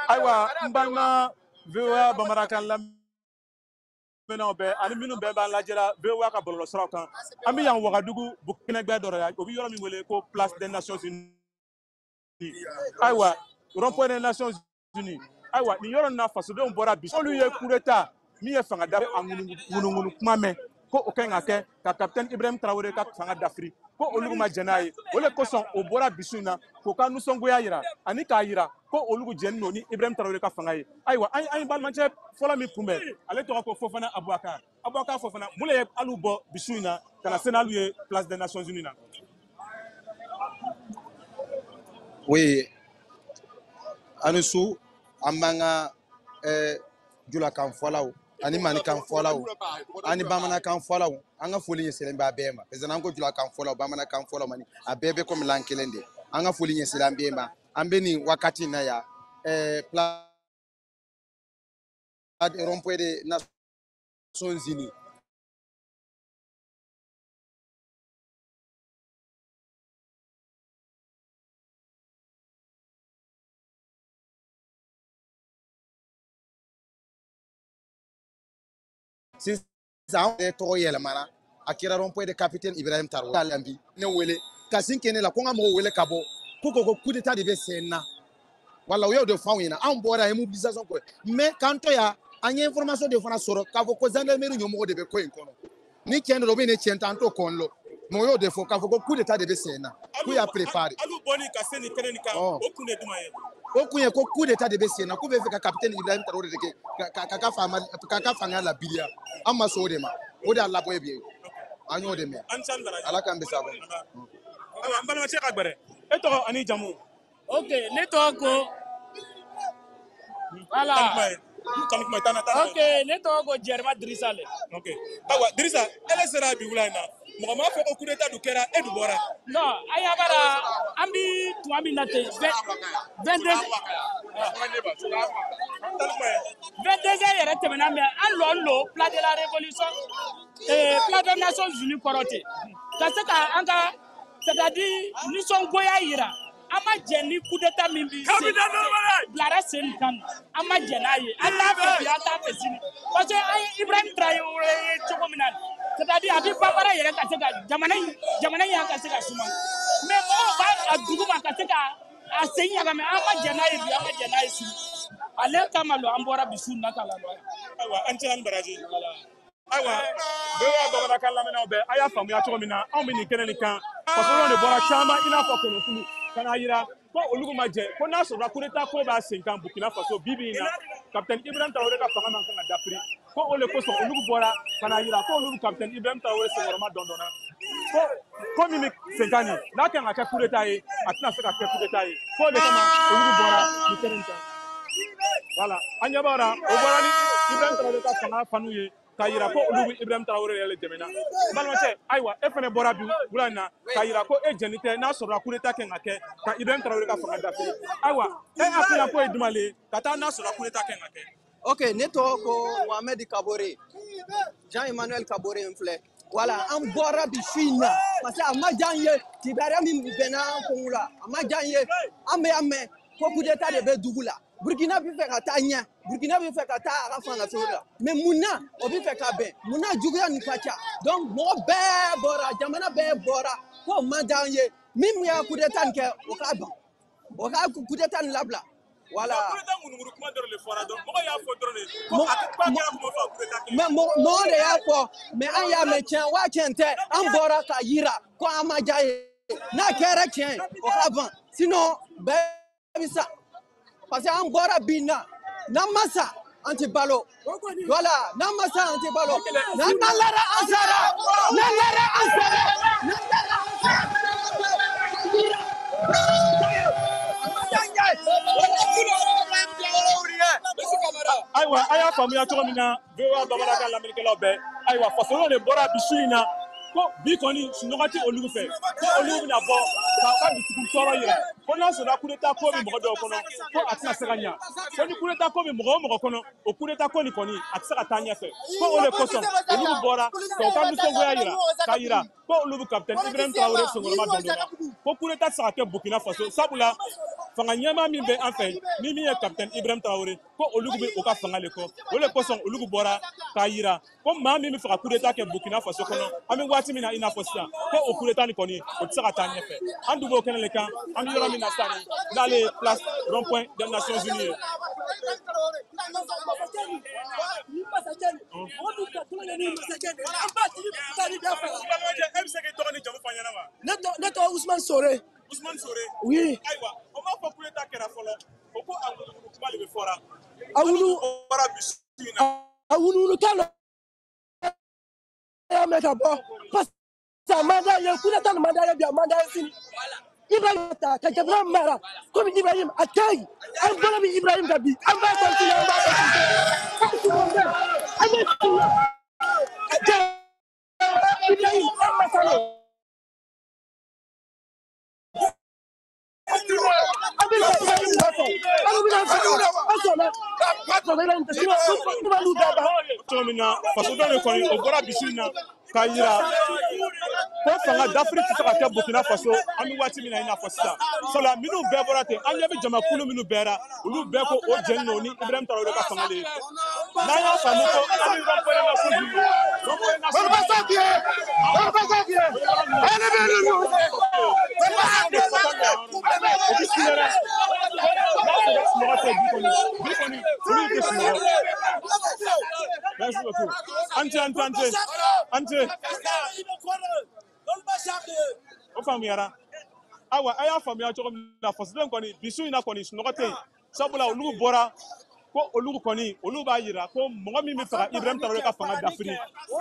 Ayiwa n balima VOA bamanankan lamɛnnaw bɛɛ ani minnu bɛɛ b'an lajɛra VOA ka bɔlɔlɔsiraw kan, an bɛ yan Wagadugu Burkinabɛ dɔ la, o bɛ yɔrɔ min wele ko Place des Nations Unies. Ayiwa rond-point des Nations Unies. Ayiwa nin yɔrɔ in na fasodenw bɔra bi, olu ye coup d'état min ye fanga da a ŋunuŋunu kuma mɛn ko o ka ɲi ka kɛ ka capitaine Ibrahim Traoré ka fanga dafiri, ko olu ma jɛn n'a ye. O de kosɔn o bɔra bi su in na k'o ka nisɔngoya yira ani k'a yira ko olu jɛnnen don ni Ibrahim Traoré ka fanga ye. Ayiwa an ye balimacɛ fɔlɔ min kunbɛn, ale tɔgɔ ko Fofana Abubakar. Abubakar Fofana, mun de ye alu bɔ bi su in na ka na se n'alu ye Place des Nations Unies na? Oui, ani su, an b'an ka julakan fɔlaw ani manikan fɔlaw ani bamanankan fɔlaw, an ka foli ɲɛsinnen b'a bɛɛ ma. Parce que n'an ko julakan fɔlaw, bamanankan fɔlaw, mani a bɛɛ bɛ komi lan kelen de. An ka foli ɲɛsinnen an bɛɛ ma. An bɛ nin wagati in na yan, place rond-point des Nations Unies. Sisan anw yɛrɛ tɔgɔ yɛlɛmana, a kɛra rond-point de capitaine Ibrahim Traoré. Bi ne wele ka sin kɛ ne la ko n ka mɔgɔw wele ka bɔ, ko ko ko coup d'état de bɛ sen na. Wala u y'o de fɔ anw ɲɛna, anw bɔra ye mobilisation kɛ, mais k'an to yan an ye information de fana sɔrɔ k'a fɔ ko gendarmerie ɲɛmɔgɔ de bɛ ko in kɔnɔ. Ni tiɲɛ don ou bien ni tiɲɛ tɛ, an t'o kɔn lɔ. Mais u y'o de fɔ k'a fɔ ko coup d'état de bɛ sen na, k'u y'a préparé. Alu bɔli ka se nin kɛnɛ nin kan, o kun de jumɛn ye? O kun ye ko coup d'état de bɛ sen na, k'u bɛ fɛ ka capitaine Ibrahim Traoré de kɛ k'a ka fanga labiriya. An ma sɔn o de ma, o de y'a labɔ ye bi, an y'o de mɛn. Ala k'an bɛ sabɔ. Ayiwa n balimacɛ ka gbɛrɛ, e tɔgɔ ani jamu? Ok, ne tɔgɔ ko voilà. Ok, ne tɔgɔ ko Jɛrɛma Dirisa le. Ok, ayiwa Dirisa, e le sera bi wula in na, mɔgɔ m'a fɔ ko coup d'état dun kɛra, e dun bɔra. Non, a y'a bara an bi tuma min na ten, 22 heures yɛrɛ tɛmɛna, mais an lɔ lo Place de la Révolution, Place des Nations Unies kɔrɔ ten, ka se ka an ka c'est-à-dire nisɔngoya yira. An ma jɛn ni coup d'état min bi sen bilara sen nin kan, an ma jɛn n'a ye, an t'a fɛ bi, an t'a fɛ sini, parce que an ye Ibrahim Traoré ye cogo min na, c'est-à-dire a bɛ banbara yɛrɛ ka se ka jamana in ka se ka suma, mais mɔgɔw b'a duguma ka se ka a sen ɲagami. An ma jɛn n'a ye bi, an ma jɛn n'a ye sini. Ale kama lo an bɔra bi su na ka la lɔ. Ayiwa an cɛla ni baraji. Ayiwa VOA bamanankan lamɛnnaw bɛɛ, a y'a faamuya cogo min na, anw bɛ nin kɛnɛ nin kan, fasodenw de bɔra caman i n'a fɔ kɔnɔkulu ka n'a yira ko olu ma jɛ ko n'a sɔrɔla coup d'état ko b'a sen kan Burkina Faso bi bi in na, capitaine Ibrahim Traoré ka fanga man kan ka dafiri, ko o de kosɔn olu bɔra ka n'a yira ko olu capitaine Ibrahim Traoré senkɔrɔma dɔndɔnna, ko min bɛ sen kan nin n'a kan ka kɛ coup d'état ye, a tɛna se ka kɛ coup d'état ye, ko o de kama olu bɔra nin kɛnɛ nin kan. Voilà, an ɲɛ b'a la, o bɔra ni Ibrahim Traoré ka fanga fanu ye k'a yira ko olu bɛ Ibrahim Traoré yɛrɛ dɛmɛ na. N balimakɛ, ayiwa e fana bɔra bi wula in na k'a yira ko e jɛni tɛ n'a sɔrɔla coup d'état kan ka kɛ ka Ibrahim Traoré ka fanga dafiri. Ayiwa e hakilina ko ye jumɛn ye ka taa n'a sɔrɔla coup d'état kan ka kɛ? Ok, ne tɔgɔ ko Mohamed Kabore, Jean Emmanuel Kabore n filɛ. Voilà, an bɔra bi su in na parce que a ma diya an ye, kibaruya min bɛnna an kun la a ma diya an ye. An bɛ yan mɛn ko coup d'état de bɛ dugu la. Burkina bɛ fɛ ka taa ɲɛ, Burkina bɛ fɛ ka taa a ka fanga so la, mais mun na o bɛ fɛ ka bɛn, mun na juguya nin ka ca. Donc mɔgɔ bɛɛ bɔra, jamana bɛɛ bɔra k'o man di an ye. Min y'a coup d'état nin kɛ, o k'a ban, o ka coup d'état nin labila. Voilà. Coup d'état ŋunuŋunu kuma dɔrɔn de fɔra dɔrɔn, mɔgɔ y'a fɔ dɔrɔn de ko a k'a kɛra kuma fɔ coup d'état kɛ. Mais mɔgɔ de y'a fɔ, mais an y'a mɛn tiɲɛ wa tiɲɛ tɛ, an bɔra k'a yira ko an ma diya ye. N'a kɛra tiɲɛ ye, o ka ban, sinon bɛɛ bɛ sa. Parce que an bɔra bin na, n'an ma sa an ti balo. Voilà, n'an ma sa an ti balo. N'an lara an sara, n'an lara an sara, n'an lara an sara. Ayiwa a y'a faamuya cogo min na VOA bamanankan lamɛnnikɛlaw bɛɛ, ayiwa fasodenw de bɔra bi su in na ko bi kɔni sunɔgɔ tɛ olu fɛ, ko olu bɛna bɔ k'aw ka dusukun tɔɔrɔ yira, Ko n'a sɔrɔla coup d'état ko bɛ mɔgɔ dɔw kɔnɔ, ko a tɛna se ka ɲa. Ko ni coup d'état ko bɛ mɔgɔ o mɔgɔ kɔnɔ, o coup d'état ko nin kɔni a tɛ se ka taa ɲɛfɛ. Ko o de kosɔn olu bɔra k'u ka nisɔngoya yira, k'a yira ko olu bɛ capitaine Ibrahim Traoré senkɔrɔma don dɔ la. Ko coup d'état tɛ se ka kɛ Burkina Faso, sabula fanga ɲɛmaa min bɛ an fɛ, ni min ye capitaine Ibrahim Traoré, ko olu bɛ o ka fanga le kɔ. O de kosɔn olu bɔra k'a yira ko maa min bɛ fɛ ka coup d'état kɛ Burkina Faso kɔnɔ, an bɛ waati min na i n'a fɔ sisan, ko o coup d'état nin kɔni o tɛ se ka taa ɲɛfɛ. An dun b'o kɛnɛ le kan, an bɛ yɔrɔ min na sisan nin, n'ale ye place rond-point des Nations Unies ye. E bɛ se k'i tɔgɔ ni jamu fɔ an ɲɛna wa? Ne tɔgɔ Ousmane Sore. Ousmane Sore. Oui. Ayiwa, o m'a fɔ coup d'état kɛra fɔlɔ, o ko a wuluwulu kuma de bɛ fɔra. A wulu bɔra bi su in na. A wuluwulu t'a la. Y'a mɛn ka bɔ parce que a man d'an ye, coup d'état nin man d'an ye bi, a man d'an ye sini. Ibrahim ta ka jamana mara komi Ibrahim a ka ɲi, an bolo bɛ Ibrahim kan bi, an b'a continuer, an b'a continuer. An bɛ Ibrahim an masalo. An bɛ Ibrahim nɔfɛ, an bɛ an sɔnna, an sɔnna Ibrahim tɛ sinon kuma n'u bɛɛ ban. Cogo min na fasodenw de kɔni o bɔra bi su in na k'a yira ko fanga dafiri tɛ se ka kɛ Burkina Faso an bɛ waati min na i n'a fɔ sisan. Sabula minnu bɛɛ bɔra ten, an ɲɛ bɛ jamakulu minnu bɛɛ la, olu bɛɛ ko o jɛni don ni Ibrahim Traoré ka fanga de ye. N'an y'a faamu ko an bɛ rond-point des Nations Unies, rond-point des Nations Unies, o bɛ sinɛrɛ n'a sɔrɔ sunɔgɔ tɛ bi kɔni, bi kɔni olu tɛ sunɔgɔ. Merci beaucoup. An ce, an ce, an ce, an ce. O faamuyara. Ayiwa, a y'a faamuya cogo min na, fasodenw kɔni bi su in na kɔni sunɔgɔ tɛ yen, sabula olu bɔra ko olu kɔni olu b'a yira ko mɔgɔ min bɛ fɛ ka Ibrahim Traoré ka fanga dafiri,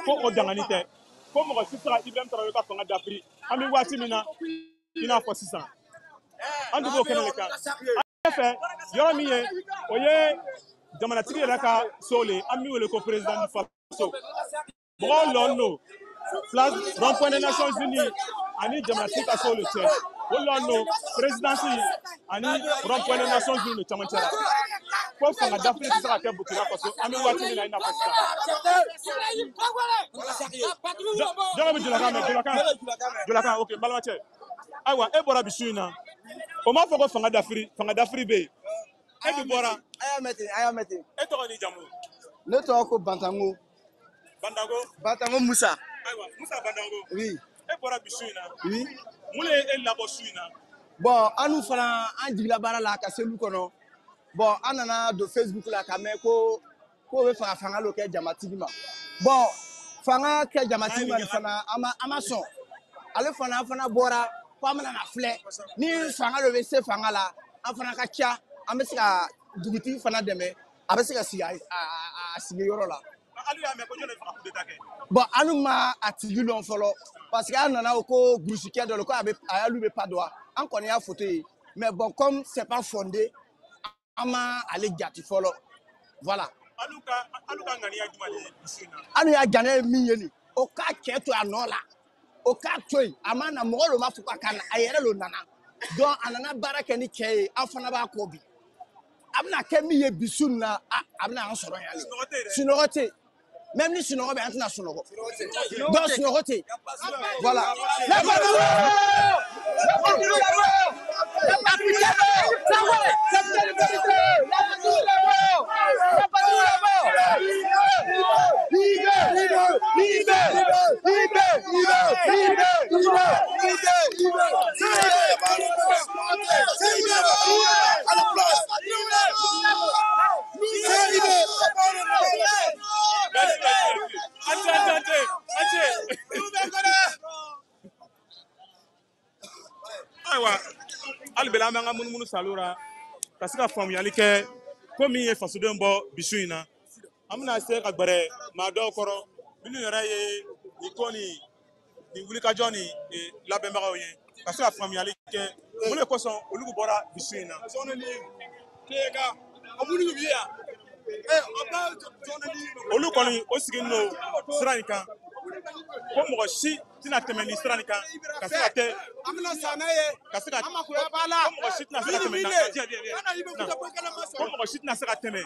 ko o dangani tɛ, ko mɔgɔ si tɛ se ka Ibrahim Traoré ka fanga dafiri an bɛ waati min na i n'a fɔ sisan. An dun b'o kɛnɛ de kan. An fɛ yɔrɔ min ye, o ye jamanatigi yɛrɛ ka so le, an bɛ wele ko président du Faso. Mɔgɔw lɔn don place rond-point des Nations Unies ani jamanatigi ka so le cɛ, o lɔn don présidence ani rond-point des Nations Unies le camancɛ la. Ko fanga dafiri tɛ se ka kɛ Burkina Faso an bɛ waati min na i n'a fɔ sisan. Jɔn bɛ julakan mɛn? Julakan, julakan. Ok, n balimacɛ, ayiwa, e bɔra bi su in na, o m'a fɔ ko fanga dafiri, fanga dafiri bɛ yen, e dun bɔra. A y'a mɛn ten, a y'a mɛn ten. E tɔgɔ ni jamu? Ne tɔgɔ ko Bantango. Bandango. Bantango Musa. Ayiwa, Musa Bandango. Oui. E bɔra bi su in na. Oui. Mun de ye e labɔ su in na? Bon, an n'u fana an jigila baara la ka se lu kɔnɔ. Bon, an nana don Facebook la ka mɛn ko k'o bɛ fɛ ka fanga dɔ kɛ jamatigi ma. Bon, fanga kɛ jamatigi ma nin fana, an ma sɔn. Ale fana, an fana bɔra ko an bɛna na filɛ ni fanga dɔ bɛ se fanga la, an fana ka ca, an bɛ se ka dugutigi fana dɛmɛ, a bɛ se ka sigi a sigiyɔrɔ la. Hali y'a mɛn ko jɔn de bɛ fɛ ka coup d'état kɛ? Bon, an dun ma a tigi lɔn fɔlɔ, parce que an nana o ko gurusikɛ dɔ la ko a bɛ a y'olu bɛ pas droit, an kɔni y'a photo ye, mais bon, comme c'est pas fondé, an ma ale jate fɔlɔ, voilà. Alu ka ŋaniya jumɛn de ye bi su in na? An y'a ŋaniya ye min ye nin, o k'a cɛ to a nɔ la, o k'a to yen, a ma na, mɔgɔ dɔ m'a fɔ k'a ka na, a yɛrɛ de nana, donc a nana baara kɛ ni cɛ ye, an fana b'a kɔ bi. A bɛna kɛ min ye bi su in na, a bɛna an sɔrɔ yan. Sunɔgɔ tɛ yen dɛ. Sunɔgɔ tɛ yen. Même ni sunɔgɔ bɛ, an tɛna sunɔgɔ. Donc sunɔgɔ tɛ yen. Voilà. La patrouille! La patrouille d'abord! La patrouille d'abord! La patrouille d'abord! La patrouille d'abord! Ibe! Ibe! Ibe! Ibe! Ibe! Ibe! Merci, merci, merci. An ce, an ce, an ce, an ce. Ayiwa, hali bi an b'an ka munumunu salo la ka se ka faamuyali kɛ ko min ye fasodenw bɔ bi su in na. An bɛna se ka gbɛrɛ maa dɔw kɔrɔ minnu yɛrɛ ye nin ko nin nin wulikajɔ nin labɛnbagaw ye, ka se ka faamuyali kɛ mun de kosɔn olu bɔra bi su in na. Olu kɔni o sigilen don sira in kan ko mɔgɔ si tɛna tɛmɛ nin sira nin kan ka se ka tɛ ka se ka ko mɔgɔ si tɛna se ka tɛmɛ ko mɔgɔ si tɛna se ka tɛmɛ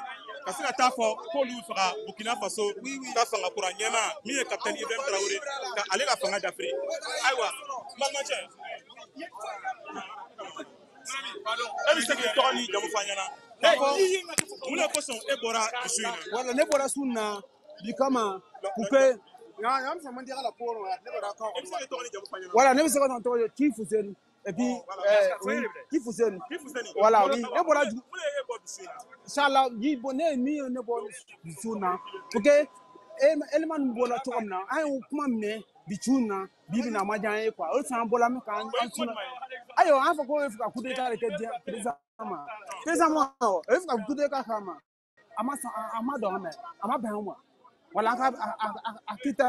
ka se ka taa fɔ k'olu faga Burkina Faso ka fanga kura ɲɛmaa min ye capitaine Ibrahim Traoré ka ale ka fanga dafiri. Ayiwa n balimakɛ, e bɛ se k'i tɔgɔ ni jamu fɔ an ɲɛna k'a fɔ mun de kosɔn e bɔra su in na? Wala ne bɔra su in na bi kama pour que E bɛ se k'i tɔgɔ ni jamu fɔ an ɲɛna? Voilà, ne bɛ se ka tɔgɔ ye Ki Fuseni et puis oui, Ki Fuseni. Ki Fuseni. Voilà, oui, ne bɔra Mun de y'e bɔ bi su in na? Inshallah, yi bɔ ne ye min ye ne bɔ bi su in na pour que élément ninnu bɔra cogo min na, an y'o kuma mɛn bi su in na, bi bi in na a ma diya an ye quoi. O de an bɔra min kan an sunna. Ayiwa, an fɔ ko e fɛ ka coup d'état de kɛ diɲɛ président ma. Président ma, o e fɛ ka coup d'état k'a ma. A ma sɔn, a ma dɔn an mɛ, a ma bɛn an ma. Wala an ka a kita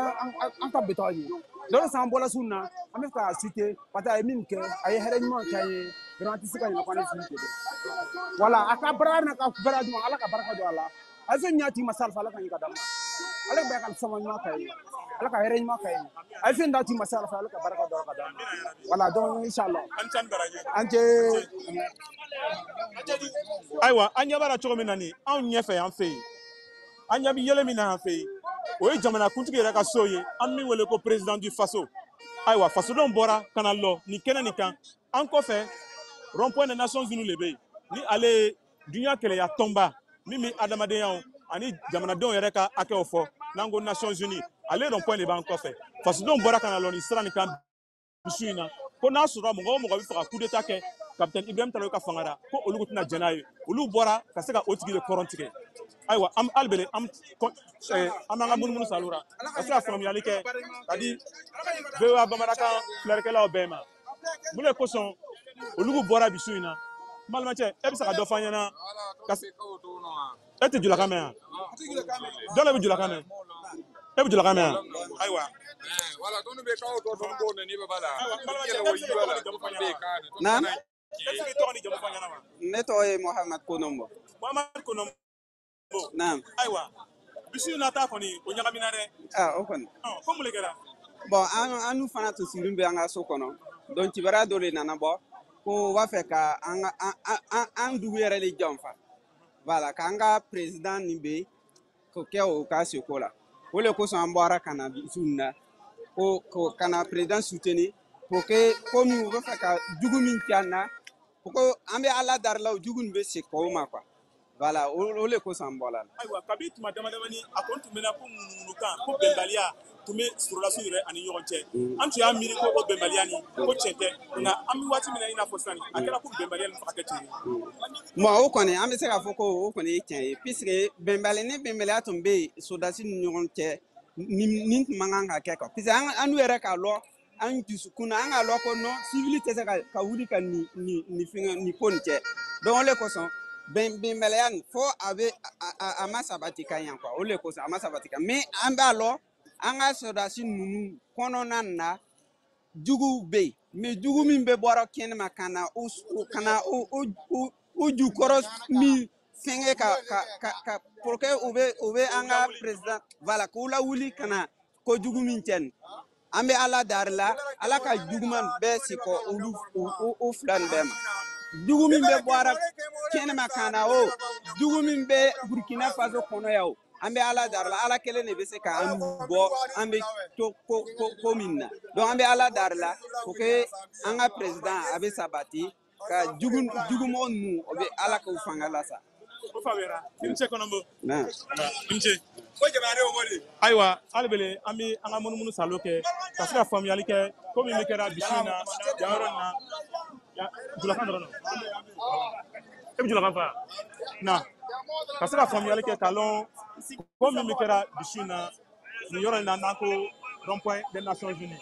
an ka bitɔn ye. Donc san bɔra su in na, an bɛ fɛ k'a citer parce que a ye min kɛ, a ye hɛrɛ ɲuman kɛ an ye. Vraiment, an tɛ se ka ɲinɛ kɔ ni su tɛ. Wala a ka baara n'a ka baara ɲuman, Ala ka barika don a la. A ye fɛn ɲɛ tigi ma salifa, Ala ka ɲi ka d'a ma. Ala bɛ ka sama ɲuman k'a ye. Ala ka hɛrɛ ɲuman k'a ye. A ye fɛn d'a tigi ma salifa, Ala ka barika don a ka d'a ma. Wala donc inchallah. An ca ni baraji. An cɛ. Ayiwa, an ɲɛ b'a la cogo min na nin, anw ɲɛfɛ yan fɛ yen, an ɲɛ bɛ yɛlɛ min na yan fɛ yen, o ye jamanakuntigi yɛrɛ ka so ye, an min wele ko président du Faso. Ayiwa, fasodenw bɔra ka na lɔ nin kɛnɛ nin kan. An kɔfɛ, rond point des Nations Unies de bɛ yen, ni ale ye dunuya kɛlɛya tɔnba min bɛ adamadenyaw ani jamanadenw yɛrɛ ka hakɛw fɔ, n'an ko Nations Unies, ale rond point de b'an kɔfɛ. Fasodenw bɔra ka na lɔ nin sira nin kan su in na, ko n'a sɔrɔ mɔgɔ o mɔgɔ bɛ fɛ ka coup d'état kɛ capitaine Ibrahim Traoré ka fanga la, ko olu tɛna jɛn n'a ye. Olu bɔra ka se ka o tigi de kɔrɔn tigɛ. Ayiwa, an hali bele an b'an ka munumunu salo la ka se ka faamuyali kɛ ka di VOA bamanankan filɛlikɛlaw bɛɛ ma. Mun de kosɔn olu bɔra bi su in na? N balimakɛ, e bɛ se ka dɔ fɔ an ɲɛna? E tɛ julakan mɛn yan? Jɔn de bɛ julakan mɛn? E bɛ julakan mɛn yan? Ayiwa. Naam. E bɛ se k'i tɔgɔ ni jamu fɔ an ɲɛna wa? Ne tɔgɔ ye Mohamed Konombo. Mohamed Konombo. Naam. Ayiwa, bi su in na ta kɔni, o ɲagamina dɛ. Ah, o kɔni. Ko mun de kɛra? Bon, an n'u fana tun sigilen bɛ an ka so kɔnɔ. Donc kibaruya dɔ de nana bɔ ko u b'a fɛ ka an ka an dugu yɛrɛ de janfa. Voilà, k'an ka président nin bɛ yen k'o kɛ o ka seko la. O de kosɔn an bɔra ka na bi su in na ko ka na président soutenir pour que komi u bɛ fɛ ka jugu min kɛ an na, ko an bɛ Ala dari la, o jugu nin bɛ segin o ma quoi. Voilà, o de kosɔn an bɔra la. Ayiwa, kabi tuma dama damani a kɔni tun bɛna ko ŋunuŋunukan ko bɛnbaliya tun bɛ sɔrɔdasiw yɛrɛ ani ɲɔgɔn cɛ. An tun y'a miiri ko o bɛnbaliya nin ko tiɲɛ tɛ, nka an bɛ waati min na i n'a fɔ sisan, a kɛra ko bɛnbaliya nin fo ka kɛ tiɲɛ ye. Bon, o kɔni an bɛ se k'a fɔ ko o kɔni ye tiɲɛ ye, puisque bɛnbali ni bɛnbaliya tun bɛ yen sɔrɔdasi ni ɲɔgɔn cɛ, nin tun man kan ka kɛ quoi, puisque an yɛrɛ k'a lɔn an dusukun na, an k'a lɔn ko non, civil tɛ se ka wuli ka nin fɛngɛ nin ko nin cɛ. Donc o de kosɔn bɛnbaliya nin fo a bɛ a ma sabati ka ɲɛ quoi. O de kosɔn a ma sabati ka, mais an b'a lɔn an ka sɔrɔdasi ninnu kɔnɔna na juguw bɛ yen, mais jugu min bɛ bɔra kɛnɛma ka na o ka na o jukɔrɔ min fɛngɛ ka pour que u bɛ an ka président, voilà, k'u lawuli ka na ko jugu min cɛ nin, an bɛ Ala dari la, Ala ka juguman bɛɛ sekɔ olu o fila nin bɛɛ ma. Jugu min bɛ bɔra kɛnɛma ka na o jugu min bɛ Burkina Faso kɔnɔ yan o, an bɛ Ala dari la, Ala kelen de bɛ se k'an bɔ an bɛ to ko min na. Donc an bɛ Ala dari la pour que an ka président a bɛ sabati ka jugumɔgɔ ninnu, o bɛ Ala k'u fanga la sa. O faamuyara. I ni ce Kɔnɔnbo. Naam. I ni ce. Ayiwa, hali bele an bɛ an ka munumunu salo kɛ ka se ka faamuyali kɛ ko min bɛ kɛra bi su in na yan yɔrɔ in na. Julakan dɔrɔn, e bɛ julakan fɔ na ka se ka faamuyali kɛ k'a lɔn ko min bɛ kɛra bi su in na nin yɔrɔ in na, n'an ko rond point des Nations Unies.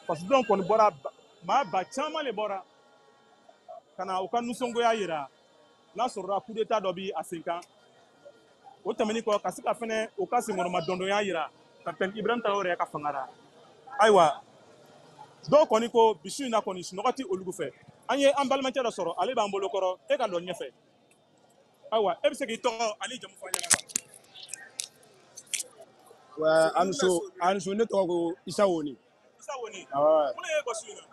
Fasodenw kɔni bɔra, maa ba caman de bɔra ka na u ka nisɔngoya yira n'a sɔrɔla coup d'état dɔ bi a sen kan. O tɛmɛnen kɔ, ka se ka fɛnɛ u ka senkɔrɔma dɔndɔnya yira capitaine Ibrahim Traoré yɛrɛ ka fanga la. Ayiwa, dɔw kɔni ko bi su in na kɔni sunɔgɔ tɛ olu fɛ. An ye an balimakɛ dɔ sɔrɔ, ale b'an bolo kɔrɔ, e ka lɔ ɲɛfɛ. Ayiwa, e bɛ se k'i tɔgɔ ani jamu fɔ an ɲɛna wa? Wa aniso, ne tɔgɔ ko Isa Woni.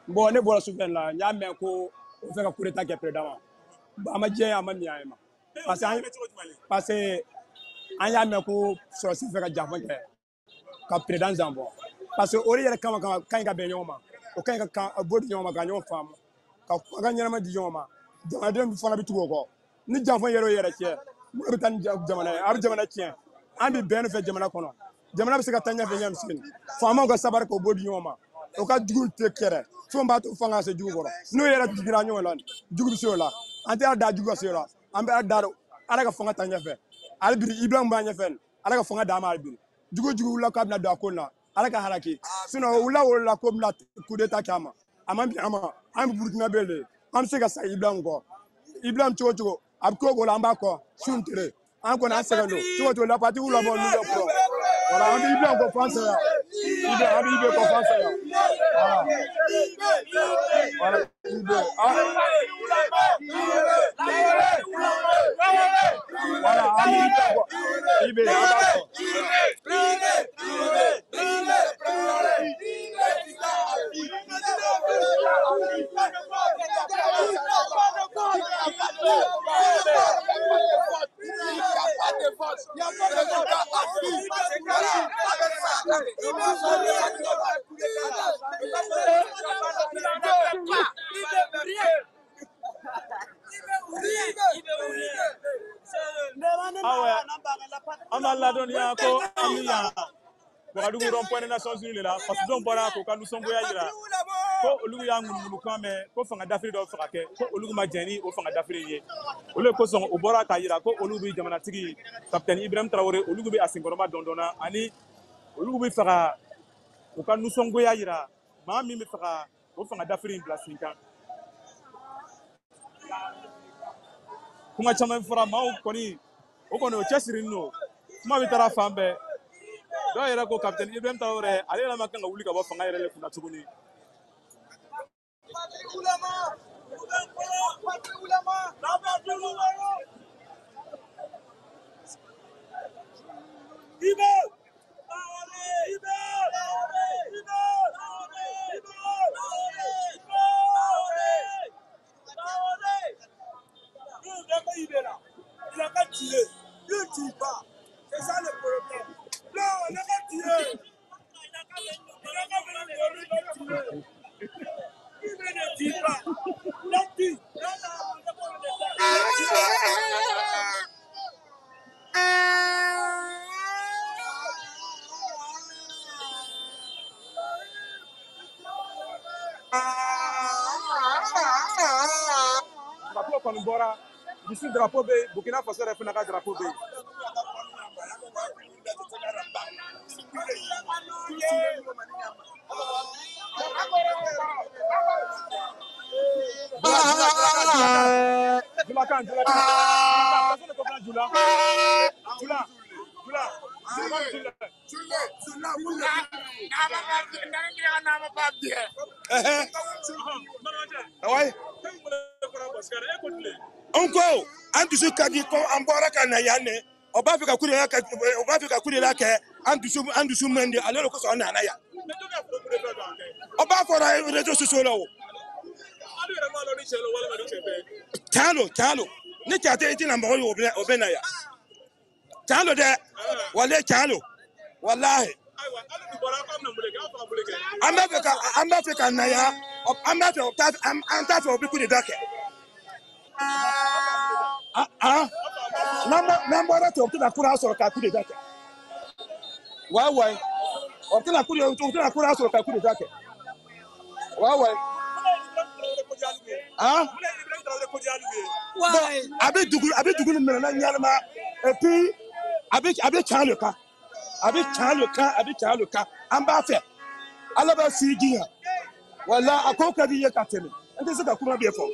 Bon, ne bɔra sufɛ la, n y'a mɛn ko o fɛ ka coup d'état kɛ président ma. Bon, a ma diya n ye, a ma miya ye ma. Parce que an y'a mɛn ko sɔrɔsi fɛ ka janfa kɛ ka président janfɔ. Parce que o de yɛrɛ kama ka ɲi ka bɛn ɲɔgɔn ma. O ka ɲi ka bɔ di ɲɔgɔn ma, ka ɲɔgɔn faamu, ka kumakan ɲɛnama di ɲɔgɔn ma. Jamanadenw fana bɛ tugu o kɔ. Ni janfa yɛrɛ o yɛrɛ cɛ, mun bɛ taa ni jamana ye? A bɛ jamana tiɲɛ. An bɛ bɛn fɛ jamana kɔnɔ. Jamana bɛ se ka taa ɲɛfɛ ɲɛ min. Faamaw ka sabari k'o bɔ di ɲɔgɔn ma. O ka jugu tɛ kɛrɛ. Fɛn b'a to fanga ka se jugu kɔrɔ. N'o yɛrɛ digira ɲɔgɔn la, jugu bɛ se o la. An tɛ da jugu ka se o la. An bɛ da Ala ka fanga ta ɲɛfɛ. Hali bi Ibrahim b'a ɲɛfɛ. Ala ka fanga d'a ma hali bi. Jugu jugu wulila k'a bɛna don a ko in na. Ala ka halaki. Sinon wula o la ko bɛna coup d'état kɛ a ma. A ma bin a ma. An bɛ Burukina bɛ de. An bɛ se ka sa Ibrahim kɔ. Ibrahim cogo cogo. A bɛ ko o ko la an b'a kɔ. Su ni tile. An kɔni an sɛgɛn don. Cogo cogo la parti wula bɔ n'u bɛ kɔrɔ. Voilà, an bɛ Ibrahim kɔ f'an saya. Ibrahim, an bɛ Ibrahim kɔ f'an saya. Voilà. Voilà, Ibrahim. Ah. Voilà, an bɛ Ibrahim kɔ. Ibrahim, an b'a kɔ. Awɛ, an b'a ladɔnniya ko an bɛ yan Wagadugu rond-point des Nations Unies de la. Fasodenw bɔra k'u ka nisɔngoya jira ko olu y'a ŋunuŋunukan mɛn ko fanga dafiri dɔ fɛ ka kɛ, ko olu ma jɛn ni o fanga dafiri ye. Olu de kosɔn u bɔra k'a jira ko olu bɛ jamanatigi capitaine Ibrahim Traoré, olu bɛ a senkɔrɔma dɔn na, ani olu bɛ fɛ ka u ka nisɔngoya jira maa min bɛ fɛ ka o fanga dafiri in bila sen kan. Kuma caman fɔra, maaw kɔni o kɔni o cɛsirilen don, kuma bɛ taara fan bɛɛ. Dɔw yɛrɛ ko capitaine Ibrahim Traoré ale yɛrɛ ma kan ka wuli ka bɔ fanga yɛrɛ de kunna tuguni. Drapeau kɔni bɔra, dusu drapeau bɛ yen, Burkina Faso yɛrɛ fana ka drapeau bɛ yen. Julakan, Julakan, personne ne comprend Jula. Jula, Jula, Jula, Jula. Ouais. An ko an dusu ka di ko an bɔra ka na yan ne, o b'a fɛ ka coup d'état kɛ, o b'a fɛ ka coup d'état kɛ, an dusu man di ale de kosɔn an nana yan. O b'a fɔra réseaux sociaux la o. Tiɲɛ don, tiɲɛ don. Ni tiɲɛ tɛ, i tɛna mɔgɔ ye o bɛ na yan. Tiɲɛ don dɛ, walahi tiɲɛ don, walahi. An b'a fɛ ka na yan, an b'a fɛ o t'a an t'a fɛ o bɛ coup d'état kɛ. Ah, n'an bɔra ten, o tɛna courage sɔrɔ ka coup d'état kɛ. Ouais ouais. O tɛna courage sɔrɔ ka coup d'état kɛ. Ouais ouais. Ah? Bon, a bɛ dugu nin minɛ na ɲanama, et puis a bɛ tiɲɛ le kan. A bɛ tiɲɛ le kan, a bɛ tiɲɛ le kan. An b'a fɛ. Ala b'a si diɲɛ. Wala a ko ka di i ye ka tɛmɛ. N tɛ se ka kuma bɛɛ fɔ.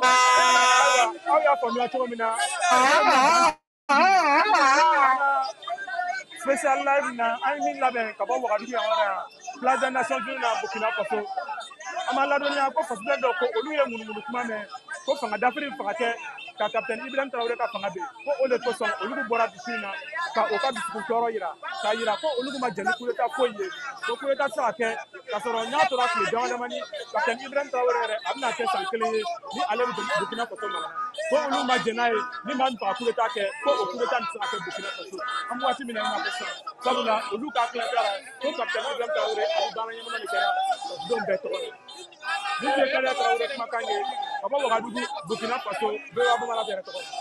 Ayiwa, aw y'a faamuya cogo min na, Spécial live na an ye min labɛn ka bɔ Wagadugu yan yɔrɔ yan, Place des Nations Unies na, Burkina Faso. An b'a ladɔnniya ko fasoden dɔw ko olu ye ŋunuŋunu kuma mɛn ko fanga dafiri faga kɛ ka capitaine Ibrahim Traoré ka fanga bin, ko o de kosɔn olu bɔra dusu in na ka o ka dusukun tɔɔrɔ yira, k'a yira ko olu ma jɛn ni coup d'état foyi ye, ko coup d'état tɛ se ka kɛ k'a sɔrɔ n'a tora tile dama damani capitaine Ibrahim Traoré yɛrɛ a bɛna kɛ san 1 ye ni ale bɛ Burkina Faso mara la, ko olu ma jɛn n'a ye ni maa min fɛ ka coup d'état kɛ, ko o coup d'état nin tɛ se ka kɛ Burkina Faso an bɛ waati min na i n'a fɔ sisan, sabula olu ka hakilina la ko capitaine Ibrahim Traoré a bɛ baara ɲɛnama de kɛra fasodenw bɛɛ tɔgɔ la. Ni tun ye Kariya Traoré kumakan ye ka bɔ Wagadugu, Burkina Faso, VOA Bamanan yɛrɛ tɔgɔ la.